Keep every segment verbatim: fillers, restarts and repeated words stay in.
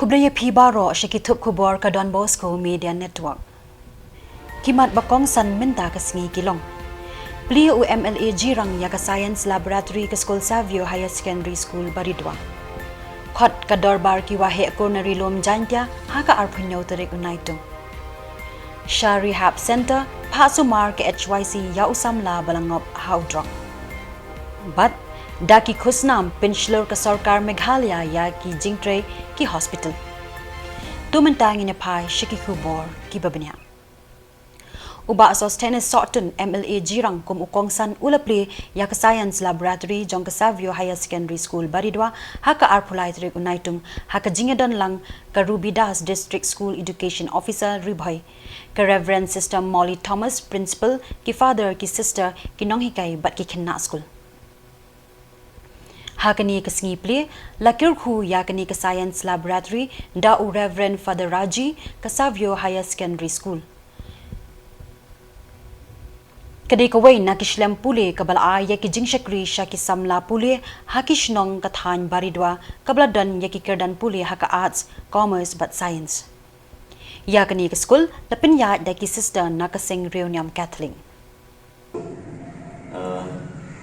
Khublei ïa phi baroh sha ki thup khubor ka Don Bosco Media Network. Ki mat ba kongsan mynta ka sngi ki long: Plie u M L A jingïarap ïa ka Science Laboratory ka skul Savio Higher Secondary School Baridua. Khot ka dorbar ki waheh kur na Ri Lum Jaiñtia ha ka arphew hynñiew tarik u Naitung. Sha Rehab Center, phah sumar ka H Y C ïa u samla ba la ngop ha u drok. Bad da ki khusnam pynshlur ka sorkar Meghalaya ïa ki jingtrei ki hospital. To mynta ngin ïa phai sha ki khubor kiba bniah. U Bah Sosthenes Sohtun, M L A jingïarap kum u kongsan, u la plie ïa ka Science Laboratory jong ka Savio Higher Secondary School Baridua ha ka arphew lai tarik u Naitung ha ka jingïadon lang ka Ruby Das, District School Education Officer, Ri Bhoi, ka Reverend Sister Molly Thomas, Principal, ki Father, ki Sister, ki nonghikai bad ki khynnah skul. Ha kane ka sngi plie, la kyrkhu ïa kane ka Science Laboratory da u Reverend Father Raji, ka Savio Higher Secondary School. Ka dei kawei na ki shlem pule kaba la ai ïa ki jingshakri sha ki samla pule ha ki shnong ka thaiñ Baridua, kaba la don ïa ki kyrdan pule ha ka Arts, Commerce bad Science. Ïa kane ka skul la pynïaid da ki sister na ka seng riewniam Catholic. Uh,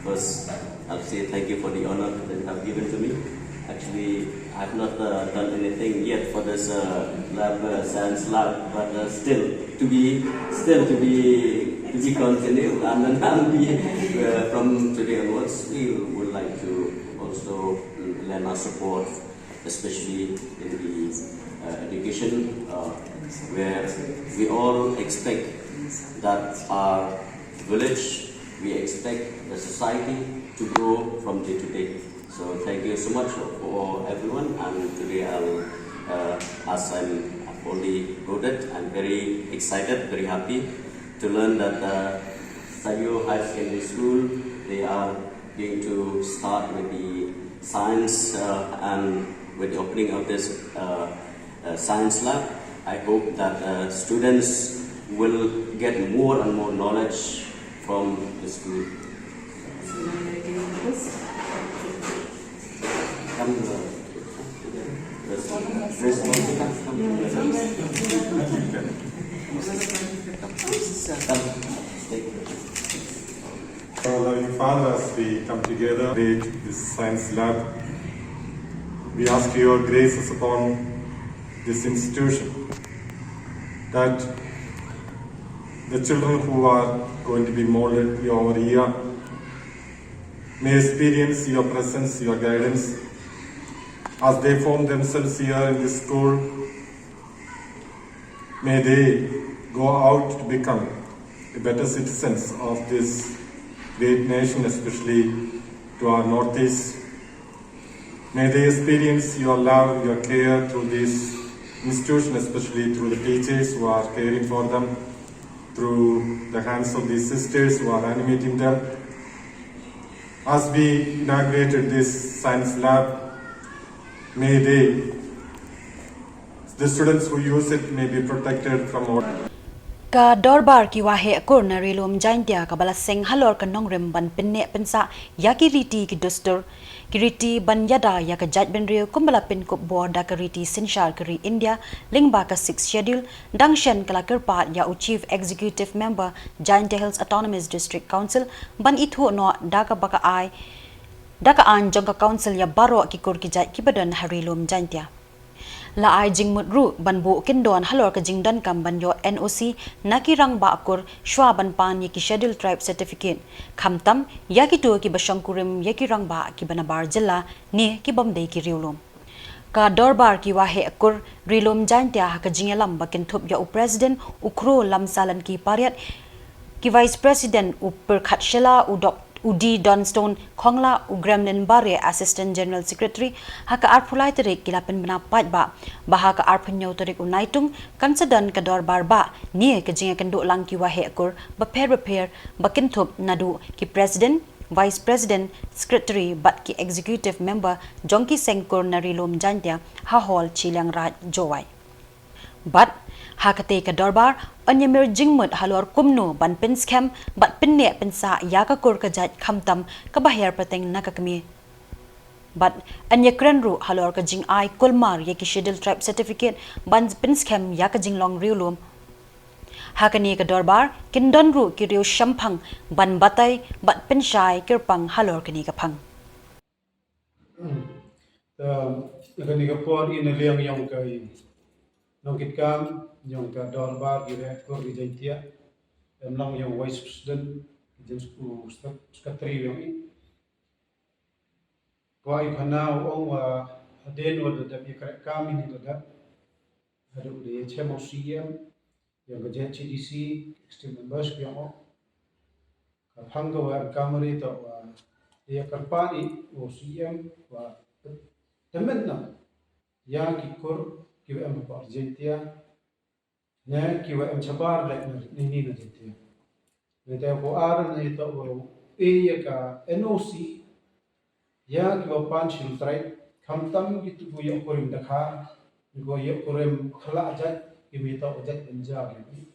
first, I'll say thank you for the honor that you have given to me. Actually, I've not uh, done anything yet for this uh, lab, uh, science lab, but uh, still to be, still to be, to be continued, and then I'll be uh, from today onwards. We would like to also lend our support, especially in the uh, education, uh, where we all expect that our village, we expect the society to grow from day to day. So thank you so much for everyone, and today I'll, uh, as I'm only loaded, I'm very excited, very happy to learn that uh, Savio High Secondary School, they are going to start with the science uh, and with the opening of this uh, uh, science lab. I hope that uh, students will get more and more knowledge from the school. Come, uh, Response, come, come. Come, take it. Our loving Father, as we come together, create this science lab, we ask your graces upon this institution, that the children who are going to be molded year over year may experience your presence, your guidance, as they form themselves here in this school. May they go out to become better citizens of this great nation, especially to our Northeast. May they experience your love, your care through this institution, especially through the teachers who are caring for them, through the hands of these sisters who are animating them. As we inaugurated this science lab, may they, the students who use it may be protected from all. Ka dorbar ki waheh kur na Ri Lum Jaiñtia kaba la seng halor ka nongrim ban pynneh pynsah ïa ki riti ki dustur, ki riti ban ïada ïa ka jaitbynriew kumba la pynkup bor da ka riti synshar ka ri India lyngba ka Sixth Schedule, dang shen ka la kyrpad ïa u Chief Executive Member Jaiñtia Hills Autonomous District Council ban ithuh noh da kaba ka ai, da ka aiñ jong ka Council ïa baroh ki kur ki jait kiba don ha Ri Lum Jaiñtia. La ai jingmut ruh ban buh kyndon halor ka jingdonkam ban ïoh N O C na ki rangbah kur shwa ban pan ïa ki Schedule Tribe Certificate, khamtam ïa kito kiba shongkurim ïa ki rangbah kiba nabar jylla ne kibym dei ki riewlum. Ka dorbar ki waheh kur Ri Lum Jaiñtia ha ka jingïalam ba kynthup ïa u President u Kro Lamsalanki Pariat, ki Vice President u Pyrkhat Shylla, u Dok u D Donstone Khongla, u Gremlin Bare, Assistant General Secretary, ha ka arphew lai tarik ki la pynbna paidbah ba ha ka arphew hynñiew tarik u Naitung kan sa don ka dorbar bah ne ka jingïakynduh lang ki waheh kur bapher bapher ba kynthup naduh ki President, Vice President, Secretary bad ki Executive Member jong ki seng kur na Ri Lum Jaiñtia ha Hall Chilliangraij, Jowai. Bad ha katei ka dorbar yn ïamir jingmut halor kumno ban pynskhem bad pynneh pynsah ïa ka kur ka jait khamtam kaba hiar pateng na ka kmie. Bad yn ïakren ruh halor ka jingai kulmar ïa ki Scheduled Tribe certificate ban pynskhem ïa ka jinglong riewlum. Ha kane ka dorbar kin don ruh ki riew shemphang ban batai bad pynshai kyrpang halor kane ka phang. Te na kane ka por i na liang yong ka nongkitkam yong ka dorbar ki reh kur ki Jaintia, em long yong Vice President, ki Jen Secretary yong i. Kwah i khana u ong wa hadien wa da dep ïa ka reh kam i ni da dep, haduh da ïa chem u C M, yong ka J H A D C, executive members yong o. Ka phang ka wa ka mari to wa ïa kyrpad i u C M wa tymmen na ïa ki kur ki wa em ha por Jaintia ne ki wa em shabar leh na ni ni na Jaintia. Ne te ko ar ne to wa e ïa ka N O C ïa ki wa pan Scheduled Tribe, khamtam ki tu ko ïa kurim Dkhar, ko ïa kurim khala jait, ki mi to jait Punjab ki.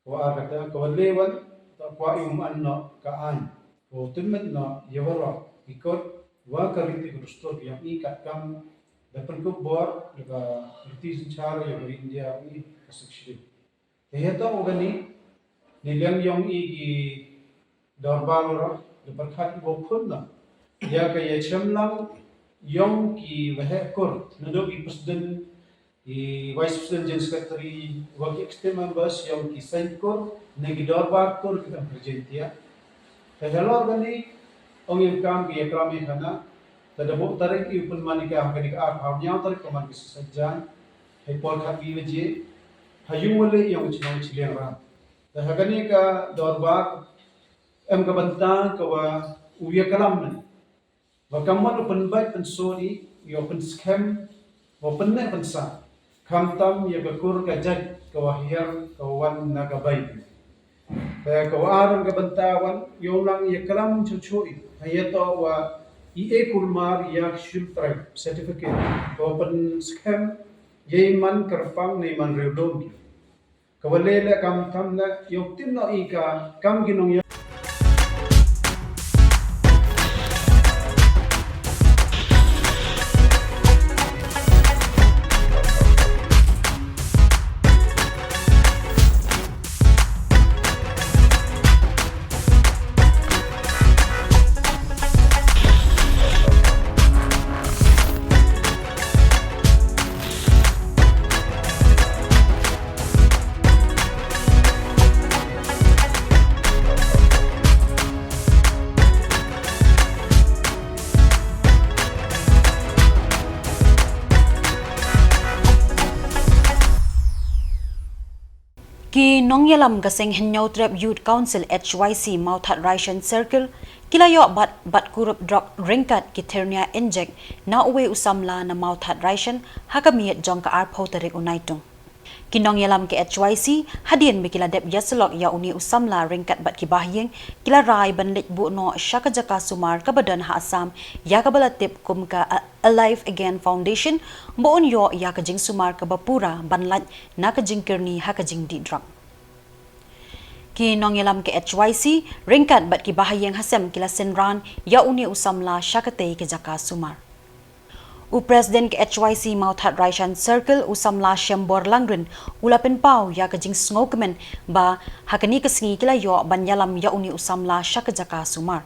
Ko ar kata ko le wan ta kwah i um an no ka an ko tymmen no ïa waroh i kot wa ka riti ko dustur yong i katkam da pynkup bor da ka riti synshar yong ka ri India i ka Sixth Schedule. Te ïa to u gani ni liang yong i ki dorbar waroh da pyrkhat i wa khun no ïa ka ïa chem lang yong ki waheh kur, naduh i president, i vice president, Jen Secretary, wa ki executive members yong ki seng kur ne ki dorbar kur ki tam Jaintia. Te halor kani ong ïa kam ki ïa klam ïa khana, te da bok tarik i u pynman ïa ka ha kani ka arphew hynñiew tarik ka man ka shisha jan, ha i por khatwi baje ha yung wale yong ka chnong Chilliangrain. Te ha kani ka dorbar em ka bynta ka wa u ïa klam ne wa ka mon u pynbait pynsut i, ïa u pynskhem, wa pynneh pynsah, khamtam ïa ka kur ka jait ka wa hiar ka wa wan na ka bai. Te ka wa ar ka bynta wan ïa u nang ïa klam chuh chuh i ha ïa to wa i e kulmar ïa ka Scheduled Tribe certificate ka wa pynskhem ïa i man kyrpang ne i man riewlum ki. Ka wa leh leh kam tam leh ïoh tim noh i ka kam ki nongïalam. Ki nongïalam ka seng Hynñiewtrep Youth Council H Y C Mawthadraishan Circle ki la ïoh bat bad kurup drok ryngkat ki thyrnia injek na uwei u samla na Mawthadraishan ha ka miet jong ka arphew tarik u Naitung. Ki nongïalam ka H Y C hadien ba ki la dep ïasyllok ïa une u samla ryngkat bad ki bahaïing ki la rai ban leit buh noh sha ka jaka sumar kaba don ha Assam ïa kaba la tip kum ka Alive Again Foundation ba un ïoh ïa ka jingsumar kaba pura ban lait na ka jingkyrni ha ka jingdih drok. Ki nongïalam ka H Y C ryngkat bad ki bahaïing ha sem ki la synran ïa une u samla sha katei ka jaka sumar. U President ka H Y C Mawthadraishan Circle u samla Shembor Langrin u la pynpaw ïa ka jingsngewkmen ba ha kane ka sngi ki la ïoh ban ïalam ïa une u samla sha ka jaka sumar.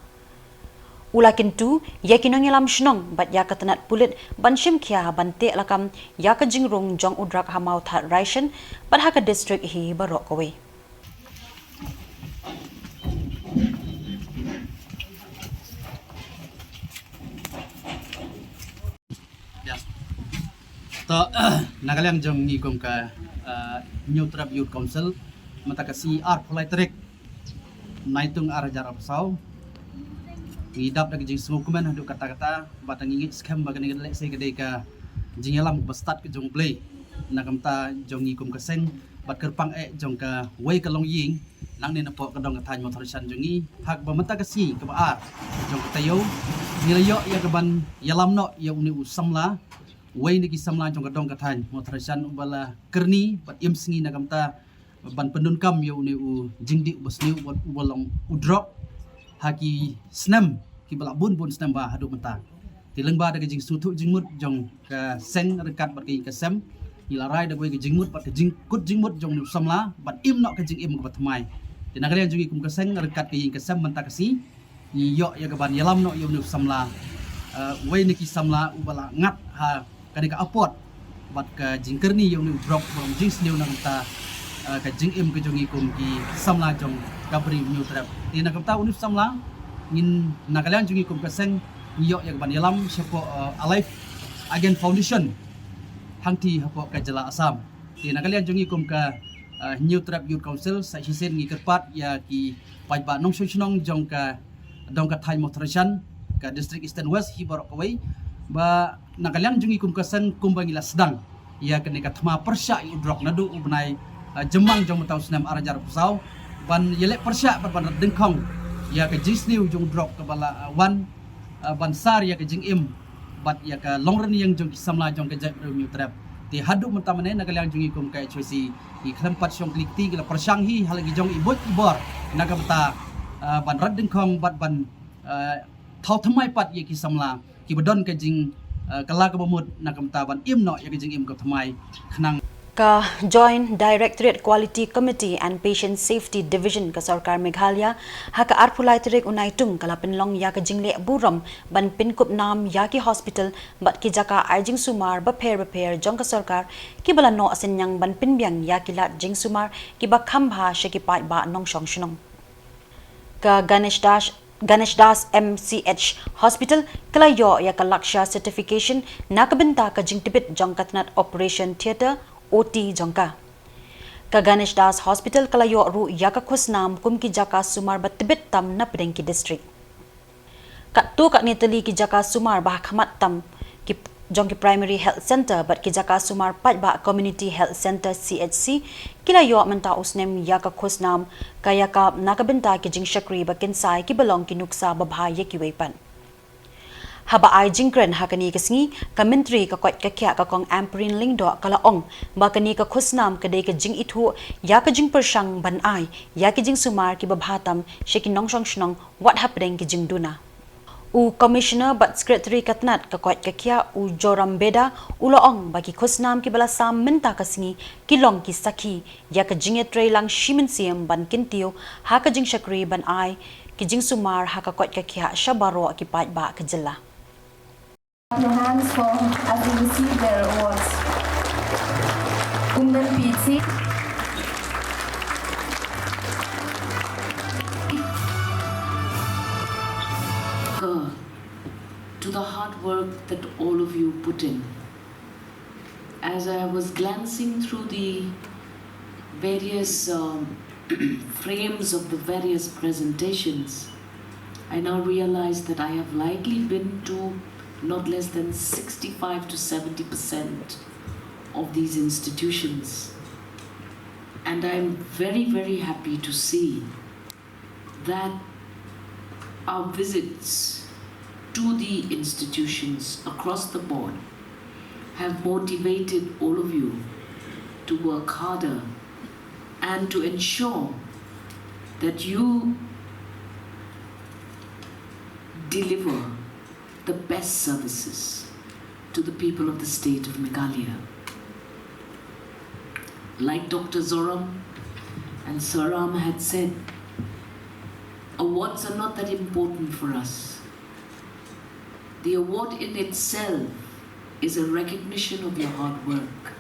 U la kyntu ïa ki nongïalam shnong bad ïa ka tnat pulit ban shim khia ban teh lakam ïa ka jingrung jong u drok ha Mawthadraishan bad ha ka district hi baroh kawei. To na ka liang jong ngi kum ka Hynñiewtrep Youth Council, mynta ka sngi arphew lai tarik Naitung ar hajar arphew saw, ngi dap da ka jingsngewkmen haduh katta katta, bad ngi ngeit skhem ba kane ka lehse ka dei ka jingïalam ba stad ka jong U Blei na ka bynta jong ngi kum ka seng bad kyrpang eh jong kawei ka longïing nangne napoh ka dong ka thaiñ Mawthadraishan jong ngi. Haba mynta ka sngi kaba ar jong ka taïew ngi la ïoh ïa ka ban ïalam noh ïa une u samla, uwei na ki samla jong ka dong ka thaiñ Mawthadraishan uba la kyrni bad im sngi na ka bynta ban pyndonkam ïa une u jingdih uba sniew uba long u drok ha ki snem kiba la bun bun snem ba haduh mynta. Lyngba da ka jingsngewthuh jingmut jong ka seng ryngkat bad ka ïing ka sem, ngi la rai da kawei ka jingmut bad ka jingkut jingmut jong u samla ban im noh ka jingim kaba thymmai. Te na ka liang jong ngi kum ka seng ryngkat ka ïing ka sem mynta ka sngi, ngi ïoh ïa ka ban ïalam noh ïa une u samla, eh, uwei na ki samla uba la ngat ha kane ka apot bad ka jingkyrni ïa une u drok ba long jingsniew na ka bynta, eh, ka jingim ka jong ngi kum ki samla jong ka Ri Hynñiewtrep. Te na ka bynta une u samla, ngin na ka liang jong ngi kum ka seng ngi ïoh ïa ka ban ïalam shapoh, eh, Alive Again Foundation hangtei hapoh ka jylla Assam. Te na ka liang jong ngi kum ka, eh, Hynñiewtrep Youth Council sa shisien ngi kyrpad ïa ki paidbah nongshong shnong jong ka dong ka thaiñ Mawthadraishan, ka district Eastern West hi baroh kawei, ba na ka liang jong ngi kum ka seng kumba ngi la sdang ïa kane ka thma pyrshah ïa u drok naduh u bnai, eh, Jymmang jong mynta u snem ar hajar arphew saw, ban ïaleh pyrshah bad ban rat dyngkhong ïa ka jingsniew jong u drok kaba la, eh, wan, eh, ban sar ïa ka jingim bad ïa ka longrynïeng jong ki samla jong ka jaitbynriew Hynñiewtrep. Te haduh mynta mynne na ka liang jong ngi kum ka H Y C, ngi khlem pat shong kli kti, ngi la pyrshang hi ha la ki jong i buit i bor na ka bynta, eh, ban rat dyngkhong bad ban, eh, thaw thymmai pat ïa ki samla kiba don ka jing, eh, kylla kaba mut na ka bynta ban im noh ïa ka jingim ka thymmai khnang. Ka Joint Directorate Quality Committee and Patient Safety Division ka Sorkar Meghalaya ha ka arphew lai tarik u Naitung ka la pynlong ïa ka jingleh burom ban pynkup nam ïa ki hospital bad ki jaka ai jingsumar bapher bapher jong ka sorkar kiba la noh synñiang ban pynbiang ïa ki lad jingsumar kiba kham bha sha ki paidbah nongshong shnong. Ka Ganesh Das, Ganesh Das M C H Hospital ka la ïoh ïa ka Lakshya Certification na ka bynta ka jingtbit jong ka tnat Operation Theatre, O T jong ka. Ka Ganesh Das Hospital ka la ïoh ruh ïa ka khusnam kum ki jaka sumar ba tbit tam na pdeng ki district. Katto katne tylli ki jaka sumar ba ha khmat tam ki jong ki Primary Health Centre bad ki jaka sumar paidbah Community Health Centre, C H C, ki la ïoh mynta u snem ïa ka khusnam ka ïakab na ka bynta ki jingshakri ba kynsai kiba long ki nuksa babha ïa kiwei pat. Haba ai jingkren ha kane ka sngi, ka Myntri ka koit ka khiah ka Kong Ampareen Lyngdoh ka la ong ba kane ka khusnam ka dei ka jingithuh ïa ka jingpyrshang ban ai ïa ki jingsumar kiba bha tam sha ki nongshong shnong wat hapdeng ki jingduna. U Commissioner bad Secretary ka tnat ka koit ka khiah u Joram Beda u la ong ba ki khusnam kiba la sam mynta ka sngi ki long ki sakhi ïa ka jingïatreilang shi mynsiem ban kyntiew ha ka jingshakri ban ai ki jingsumar ha ka koit ka khiah sha baroh ki paidbah ka jylla. Clap your hands for as they receive their awards. Kumben P H C. To the hard work that all of you put in. As I was glancing through the various, um, frames of the various presentations, I now realize that I have likely been to not less than sixty-five to seventy percent of these institutions. And I'm very, very happy to see that our visits to the institutions across the board have motivated all of you to work harder and to ensure that you deliver the best services to the people of the state of Meghalaya. Like Doctor Zoram and Sir Ram had said, awards are not that important for us. The award in itself is a recognition of your hard work.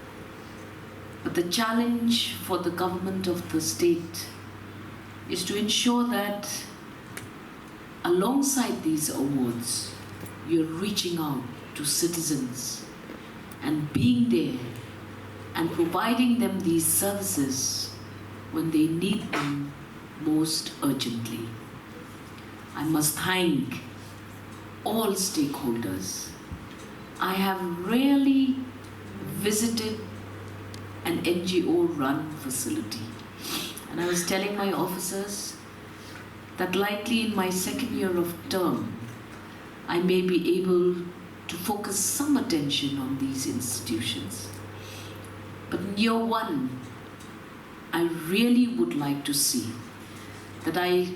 But the challenge for the government of the state is to ensure that alongside these awards, you're reaching out to citizens and being there and providing them these services when they need them most urgently. I must thank all stakeholders. I have rarely visited an N G O run facility. And I was telling my officers that likely in my second year of term, I may be able to focus some attention on these institutions. But in year one, I really would like to see that I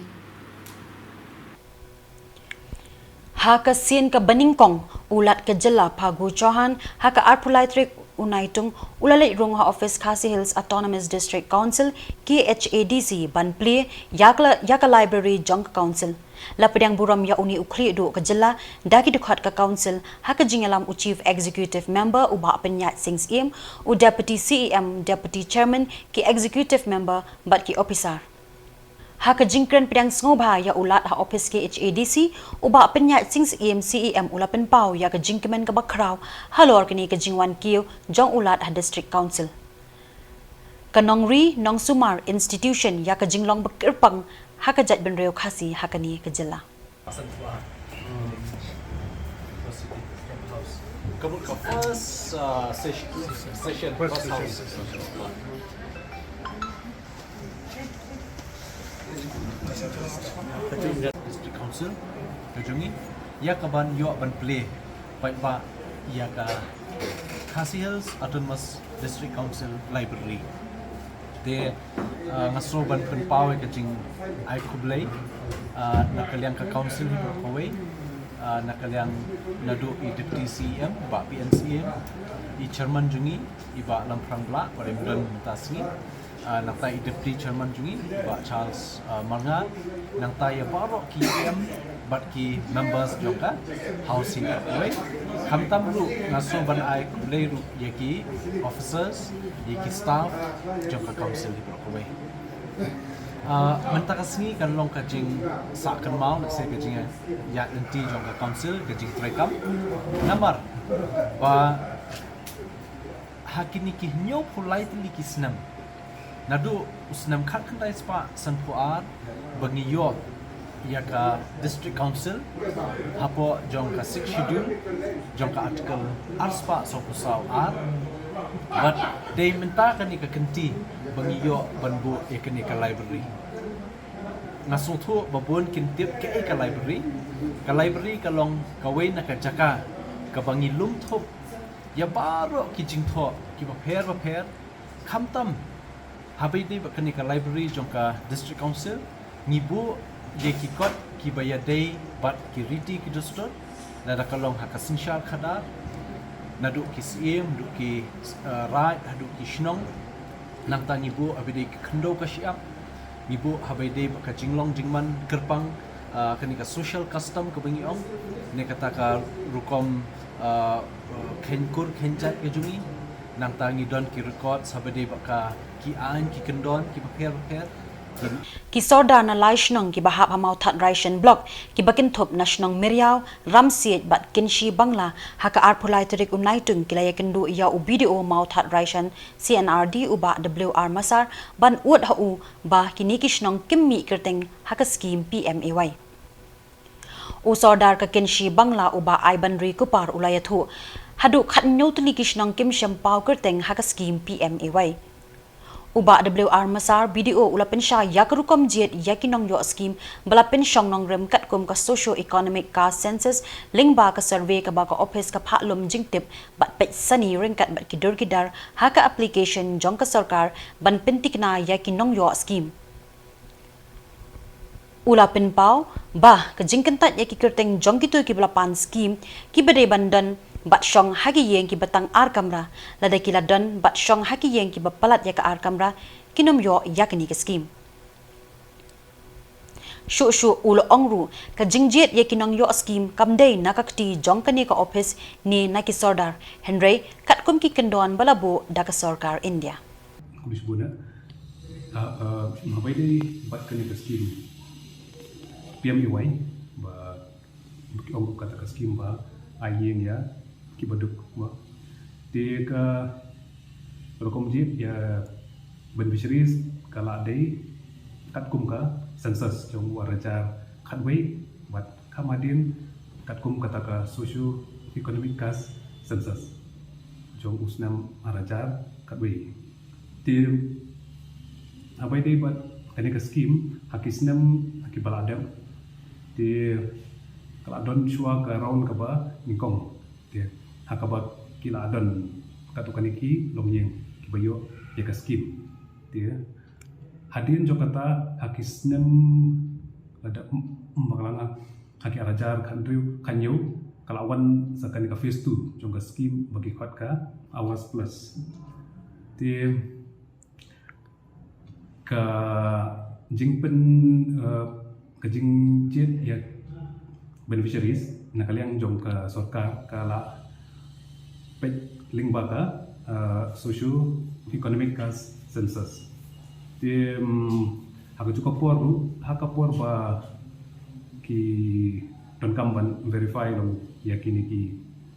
Ha ka sien kaba nyngkong, u Lat ka jylla Phagu Chauhan, ha ka arphew lai tarik u Naitung, u la leit rung ha ophis Khasi Hills Autonomous District Council, K H A D C, ban plie ïa ka, ïa ka library jong ka council. La pdiang burom ïa une u khlieh duh ka jylla da ki dkhot ka council, ha ka jingïalam u Chief Executive Member u Bah Pynïaid Sing Syiem, u Deputy C E M, Deputy Chairman, ki Executive Member bad ki officer. Ha ka jingkren pdiang sngewbha ïa u Lat ha ophis K H A D C, u Bah Pynïaid Sing Syiem, C E M, u la pynpaw ïa ka jingkmen kaba khraw halor kane ka jingwan kiew jong u Lat ha District Council. Ka nongri nongsumar institution ïa ka jinglong ba kyrpang ha ka jaitbynriew Khasi ha kane ka jylla. First, uh, session, session, first house. District Council ka jong ngi, ïa ka ban ïoh ban plie paidbah ïa ka Khasi Hills Autonomous District Council Library. Te, ah, nga sngew ban pynpaw ïa ka jingai khublei, ah, na ka liang ka council hi baroh kawei, ah, na ka liang naduh i Deputy C E M, Bah P N Syiem, i Chairman jong ngi, i Bah Lamphrang Blah, ba dang don mynta sngi, ah, nangta i Deputy Chairman jong ngi, Bah Charles, ah, Marngar, nangta ïa baroh ki E M bad ki members jong ka house hi baroh kawei. Khamtam ruh nga sngew ban ai khublei ruh ïa ki officers, ïa ki staff jong ka council hi baroh kawei. Ah, mynta ka sngi kan long ka jingsah kynmaw, lehse ka jingïaid lynti jong ka council, ka jingtrei kam. Namar ba ha kine ki hynñiewphew lai tylli ki snem, naduh u snem khatkhyndai spah sanphew ar ba ngi ïoh ïa ka District Council hapoh jong ka Sixth Schedule jong ka Article ar spah sawphew saw ar, bad dei mynta kane ka kynti ba ngi ïoh ban buh ïa kane ka library. Nga sngewthuh ba bun kin tip kaei ka library. Ka library ka long kawei na ka jaka kaba ngi lum thup ïa baroh ki jingthoh kiba pher ba pher. Khamtam haba ïadei bad kane ka library jong ka District Council, ngi buh ïa ki kot kiba ïadei bad ki riti ki dustur, lada ka long ha ka synshar khadar, naduh ki syiem, haduh ki, eh, raid, haduh ki shnong. Nangta ngi buh haba ïadei ki khyndew ka shyiap, ngi buh haba ïadei bad ka jinglong jingman kyrpang, ah, kane ka social custom kaba ngi ong, ne kata ka rukom, ah, kheiñ kur kheiñ jait ka jong ngi. Nangta ngi don ki records haba ïadei bad ka, ki aiñ, ki kyndon kiba pher ba pher. Ki sordar na lai shnong kiba hap ha Mawthadraishan Block, kiba kynthup na shnong Meriaw, Ramsiej bad Kynshi Bangla, ha ka arphew lai tarik u Naitung ki la ïakynduh ïa u B D O Mawthadraishan C N R D u Bah W R Massar ban ud ha u ba kine ki shnong kim mih kyrteng ha ka skim P M A Y. U sordar ka Kynshi Bangla u Bah Aibanri Kupar u la ïathuh, haduh khathynñiew tylli ki shnong kim shym paw kyrteng ha ka skim P M A Y. U Bah W R Massar, B D O, u la pynshai ïa ka rukom jied ïa ki nongïoh skim ba la pynshong nongrim katkum ka Socio Economic Caste Census lyngba ka survey kaba ka ophis ka phah lum jingtip bad peit sani ryngkat bad ki dur ki dar ha ka application jong ka sorkar ban pynthikna ïa ki nongïoh skim. U la pynpaw ba ka jingkyntait ïa ki kyrteng jong kito kiba la pan skim, kiba dei ban don bad shong ha ki ïing kiba tang ar kamra, lada ki la don bad shong ha ki ïing kiba palat ïa ka ar kamra, kin ym ïoh ïa kane ka skim. Shuh shuh u la ong ruh, ka jingjied ïa ki nongïoh skim kam dei na ka kti jong kane ka ophis ne na ki sordar, hynrei katkum ki kyndon ba la buh da ka sorkar India. Khublei shibun. Ah, ah, haba ïadei bad kane ka skim P M A Y, ba, ba ki ong ruh kata ka skim ba ai ïing ïa kiba duk, ba. Te ka rukom jied ïa beneficiaries ka la dei katkum ka census jong u arhajar khatwei, bad kham hadien katkum kata ka Socio Economic Caste Census jong u snem arhajar khatwei. Te haba ïadei bad kane ka skim, ha ki snem, ha kiba la dep, te ka la don shuwa ka round kaba nyngkong. Te ha kaba ki la don katto katne ki longïing kiba ïoh ïa ka skim. Te hadien jong kata, ha ki snem, lada, m-, m-, ba ka la nga, ha ki ar hajar khathynriew khathynñiew ka la wan sa kane ka phase two jong ka scheme ba ki khot ka Awas Plus. Te ka jingpyn, eh, ka jingjied ïa beneficiaries na ka liang jong ka sorkar ka la peit lyngba ka, eh, socio economic ka census. Te, mm, ha ka juh ka por ruh, ha ka por ba ki donkam ban verify long ïa kine ki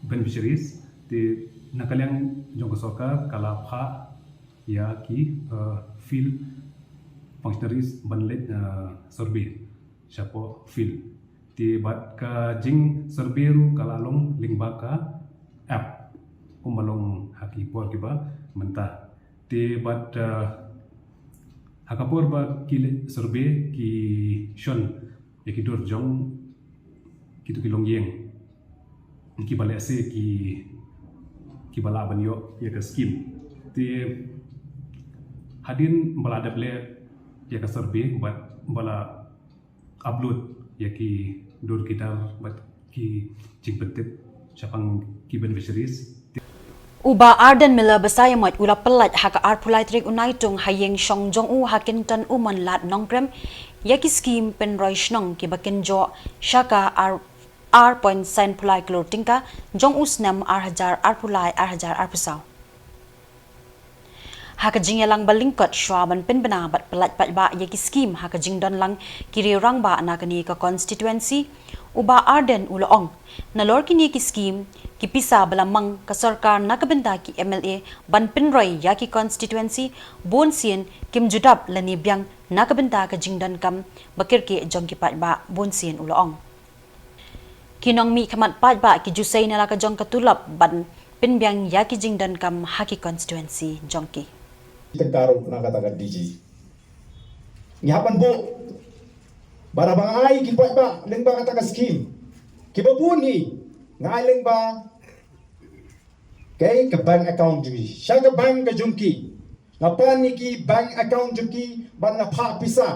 beneficiaries, te na ka liang jong ka sorkar ka la phah ïa ki, eh, field functionaries ban leit, eh, survey shapoh field. Te bad ka jingsurvey ruh ka la long lyngba ka app kumba long ha ki por kiba mynta. Te bad, eh, ha ka por ba ki leit survey ki shon ïa ki dur jong kito ki longïing kiba lehse ki, kiba lah ban ïoh ïa ka scheme. Te hadien ba la dep leh ïa ka survey bad ba la upload ïa ki dur ki dar bad ki jingpyntip shaphang ki beneficiaries. U Bah Ardent Miller Basaiawmoit u la pyllait ha ka arphew lai tarik u Naitung ha ïing shong jong u ha Kynton Umon Lad Nongkrem ïa ki scheme pynroi shnong kiba kynjoh sha ka ar, ar point san phew lai klur tyngka jong u snem ar hajar arphew lai ar hajar arphew saw. Ha ka jingïalang ba lyngkot shuwa ban pynbna bad pyllait paidbah ïa ki scheme ha ka jingdon lang ki riew rangbah na kane ka constituency, u Bah Ardent u la ong, nalor kine ki scheme, ki pisa ba la mang ka sorkar na ka bynta ki M L A ban pynroi ïa ki constituency, bun sien kim ju dap lane biang na ka bynta ka jingdonkam ba kyrkieh jong ki paidbah, bun sien, u la ong. Ki nongmihkhmat paidbah ki ju sei na la ka jong ka tulop ban pynbiang ïa ki jingdonkam ha ki constituency jong ki. Tengkar na kata ka D G. Ngi hap ban buh ba haba nga ai ki paidbah lyngba kata ka scheme, kiba bun hi nga ai lyngba ka, ka bank account jong ki, sha ka bank ka jong ki. Nga pan ïa ki bank account jong ki ban nga phah pisa.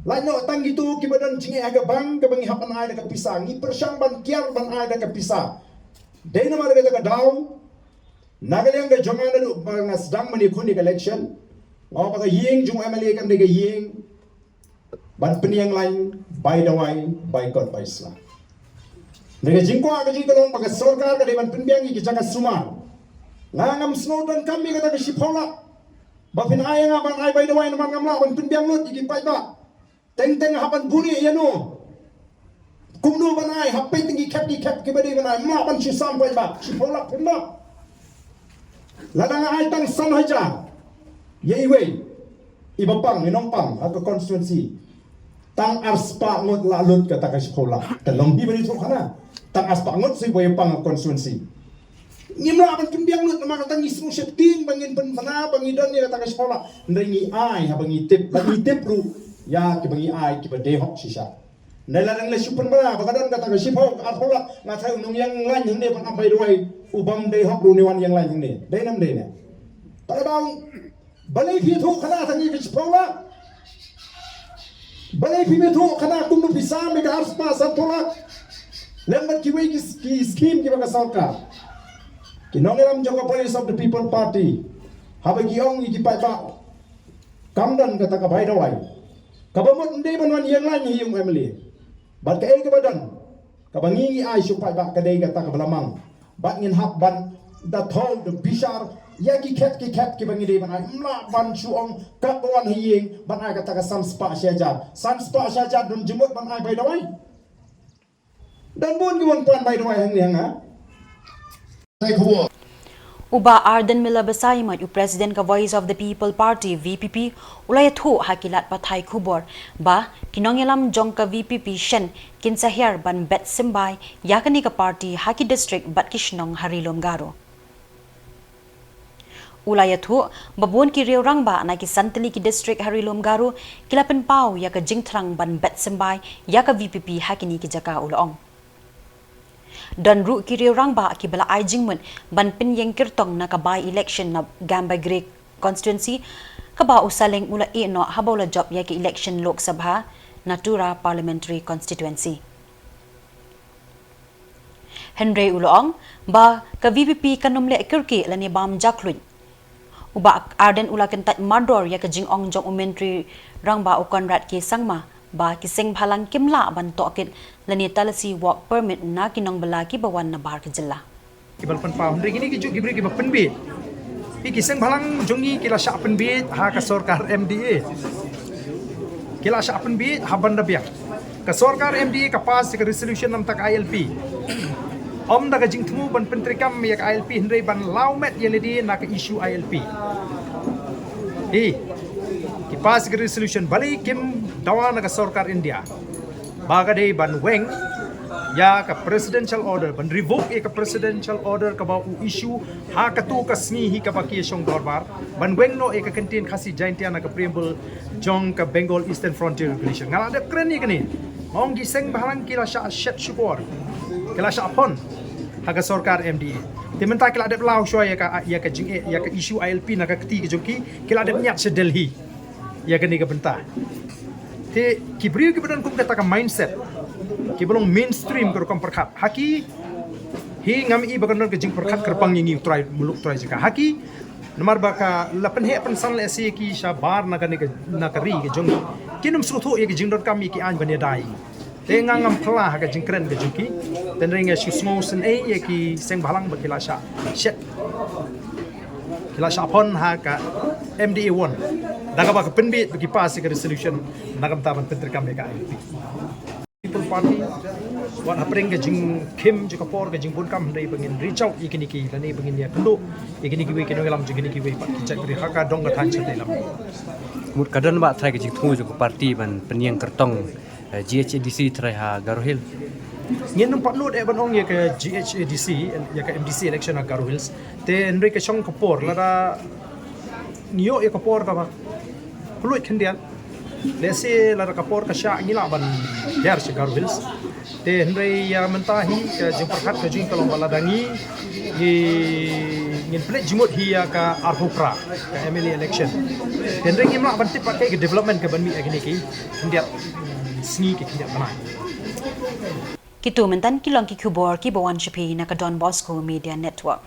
Lait noh tang kito kiba don jingeh ha ka bank kaba ngi hap ban ai da ka pisa, ngi pyrshang ban kiar ban ai da ka pisa. Dei namar kata ka daw, na ka liang ka jong nga naduh ba nga sdang ban ïakhun ïa ka election, nga ong ba ka ïing jong u M L A kam dei ka ïing ban pynïeng lain bai dawai, bai kot bai sla. Hynrei ka jingkwah ka jong ngi ka long ba ka sorkar ka dei ban pynbiang ïa ki jaka sumar. Nga ngam sngewdonkam ïa kata ka shiphew lak ba phin ai ïa nga ban ai bai dawai namar ngam lah ban pynbiang lut ïa ki paidbah. Teng teng hap ban buhrieh ïano, kumno ban ai, hap peit tang ki khep ki khep kiba dei ban ai, mlak ban shu sam paidbah, shiphew lak phim lah. Lada nga ai tang san hajar ïa iwei iba pang, i nongpang ha ka constituency, tang arspah ngut la lut kata ka shiphew lak. Te long hi ban ïathuh khana, tang arspah ngut shu iba pang ha constituency. Ngim lah ban pynbiang lut namar kata ngi sngewsheptieng ba ngin pynbna ba ngi don ïa kata ka shiphew lak. Hynrei ngi ai haba ngi tip, ba ngi tip ruh ïa kiba ngi ai kiba dei hok shisha. Hynrei lada ngi la shu pynbna ba ka don kata ka shiphew, ka arphew lak, nga tharai u nongïeng lain hangne ban ap bai dawai u bym dei hok ruh un wan ïeng lain hangne. Dei ne ym dei ne? Te ka daw, balei phi ïathuh khana tang ïa ka shiphew lak? Balei phim ïathuh khana kumno phi sam ïa ka arspah sanphew lak lem bad kiwei ki, ki scheme kiba ka sorkar? Ki nongïalam jong ka Voice of the People Party, haba ki ong ïa ki paidbah kam don kata ka bai dawai, kaba mut ym dei ban wan ïeng lain ha ïing u M L A. Bad kaei kaba don, kaba ngi ngi ai sha u paidbah ka dei kata kaba la mang. Bad ngin hap ban da thol da bishar ïa ki khet ki khet kiba ngi dei ban ai. Ym lah ban shu ong katba wan ha ïing ban ai kata ka san spah shi hajar. San spah shi hajar don jingmut ban ai bai dawai? Don bun ki wan pan bai dawai hangne ha nga. Thank you. U Bah Ardent Miller Basaiawmoit, u President ka Voice of the People Party, V P P, u la ïathuh ha ki lad pathai khubor ba ki nongïalam jong ka V P P shen kin sa hiar ban bet symbai ïa kane ka party ha ki district bad ki shnong ha Ri Lum Garo. U la ïathuh ba bun ki riew rangbah na ki san tylli ki district ha Ri Lum Garo ki la pynpaw ïa ka jingthrang ban bet symbai ïa ka V P P ha kine ki jaka, u la ong. Don ruh ki riew rangbah kiba la ai jingmut ban pynïeng kyrtong na ka by-election na Gambegre constituency, kaba u Saleng u la ïeh noh haba u la jop ïa ka election Lok Sabha na Tura parliamentary constituency. Hynrei u la ong ba ka VPP kan ym leh kyrkieh lane bam jakhluit. U Bah Ardent u la kyntait mardor ïa ka jingong jong u Myntri Rangbah u Conrad K Sangma ba ki seng bhalang kim lah ban tohkit lane talasi work permit na ki nongbylla kiba wan na bar ka jylla. Kiba la pynpaw hynrei kine ki juh ki briew kiba pynbieit. Phi, ki seng bhalang jong ngi ki la shah pynbieit ha ka sorkar MDA. Ki la shah pynbieit ha ban da biang. Ka sorkar MDA ka pass ïa ka resolution namta ka ILP. Ym da ka jingthmu ban pyntreikam ïa ka ILP hynrei ban law met ïa lade na ka issue ILP. Hi, ki pass ïa ka resolution, balei kim dawa na ka sorkar India? Ba ka dei ban weng ïa ka presidential order, ban revoke ïa ka presidential order kaba u issue ha katu ka sngi hi kaba ki shong dorbar, ban weng noh ïa ka kyntien Khasi Jaintia na ka preamble jong ka Bengal Eastern Frontier Regulation. Nga la dep kren ïa kane. Nga ong ki seng bhalang ki la shah shet shukor, ki la shah phon ha ka sorkar MDA. Te mynta ki la dep law shuwa ïa ka, ïa ka jingeh, ïa ka issue ILP na ka kti ka jong ki, ki la dep ñiad sha Delhi ïa kane ka bynta. Te ki briew kiba don kum kata ka mindset, kiba long mainstream ka rukom pyrkhat, ha ki, hi ngam i ba kan don ka jingpyrkhat kyrpang ïa ngi u trai muluk trai jaka. Ha ki, namar ba ka la pynheh pynsan lehse ïa ki shabar na kane ka, na ka ri ka jong ngi, kin ym sngewthuh ïa ka jingdonkam ïa ki aiñ ban ïada ïa ngi. Te nga ngam phylla ha ka jingkren ka jong ki. Tynrai nga shu sngew sngewsih ïa ki seng bhalang ba ki la shah shet, ki la shah phon ha ka MDA one da kaba ka pynbieit ba ki pass ïa ka resolution na ka bynta ban pyntreikam ïa ka ILP. People Party, wat hapdeng ka jingkhim jong ka por, ka jingbun kam, hynrei ba ngin reach out ïa kine ki, lane ba ngin ïakynduh ïa kine kiwei ki nongïalam jong kine kiwei pat ki jait briew ha ka dong ka thaiñ shatei lam. Mut ka don ba trai ka jingthmu jong ka party ban pynïeng kyrtong eh, GHADC trai ha Garo Hills. Ngin ym pat nud eh ban ong ïa ka GHADC, ïa ka MDC election ha Garo Hills. Te hynrei ka shong ka por, lada ngi ïoh ïa ka por kaba kylluid khyndiat, lehse lada ka por ka shah ngi lah ban hiar sha Garo Hills. Te hynrei ïa mynta hi ka jingpyrkhat ka jong ngi ka long ba lada ngi, ngi, ngin pynleit jingmut hi ïa ka arphew phra ka MLA election. Te hynrei ngim lah ban tip pat kaei ka development kaban mih ha kine ki khyndiat sngi ki khyndiat bnai. Kitu mynta ki long ki khubor kiba wan sha phi na ka Don Bosco Media Network.